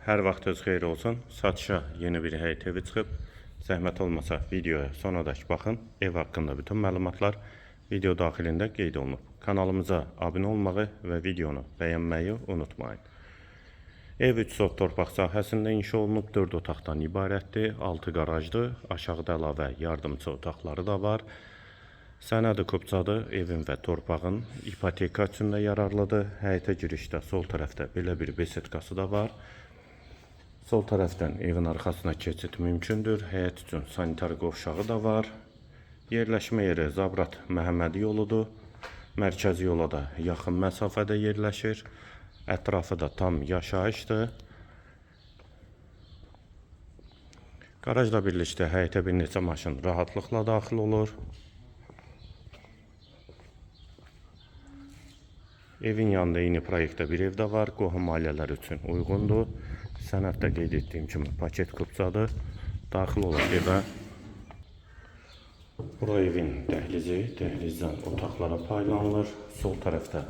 Hər vaxtınız xeyir olsun. Satışa yeni bir həyət evi çıxıb. Zəhmət olmasa videoya sonadək baxın. Ev haqqında bütün məlumatlar video daxilində qeyd olunub. Kanalımıza abunə olmağı və videonu bəyənməyi unutmayın. Ev 3 sot torpaq sahəsində inşa olunub, 4 otaqdan ibarətdir, 6 qarajdır, aşağıda əlavə yardımçı otaqları da var. Sənədi kupçadır, evin və torpağın ipoteka üçün də yararlıdır. Həyətə girişdə sol tərəfdə belə bir besetkası da var. Sol tərəfdən evin arxasına keçid mümkündür. Həyət üçün sanitar qovşağı da var. Yerləşmə yeri Zabrat Məhəmmədi yoludur. Mərkəzi yola da yaxın məsafədə yerləşir. Ətrafı da tam yaşayışdır. Qarajla birlikdə həyətə bir neçə maşın rahatlıqla daxil olur. Evin yanında eyni proyektdə bir ev də var. Qohum ailələr üçün uyğundur. Sənəddə qeyd etdiyim kimi paket kupçadır. Daxil olaq evə. Bura evin dəhlizi, dəhlizdən otaqlara paylanılır. Sol tərəfdə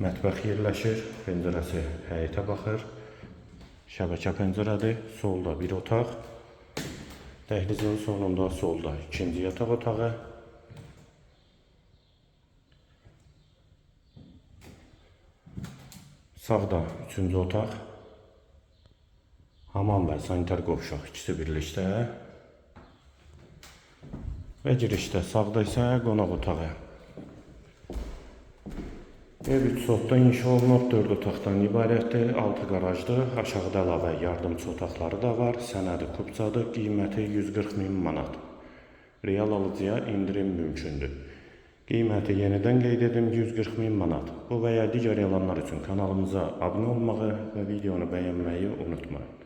mətbəx yerləşir. Pəncərəsi həyətə baxır. Şəbəkə pəncərədir. Solda bir otaq. Dəhlizin sonunda solda ikinci yataq otağı. Sağda üçüncü otaq. Hamam və sanitar qovşaq ikisi birlikdə. Və girişdə sağda isə qonaq otağı. Ev 3 sotda inşa olunub, 4 otaqdan ibarətdir, 6 qarajdır, aşağıda əlavə yardımçı otaqları da var, sənədi kupçadır, qiyməti 140 min manat. Real alıcıya indirim mümkündür. Qiyməti yenidən qeyd edim 140 min manat. Bu və ya digər elanlar üçün kanalımıza abunə olmağı və videonu bəyənməyi unutmayın.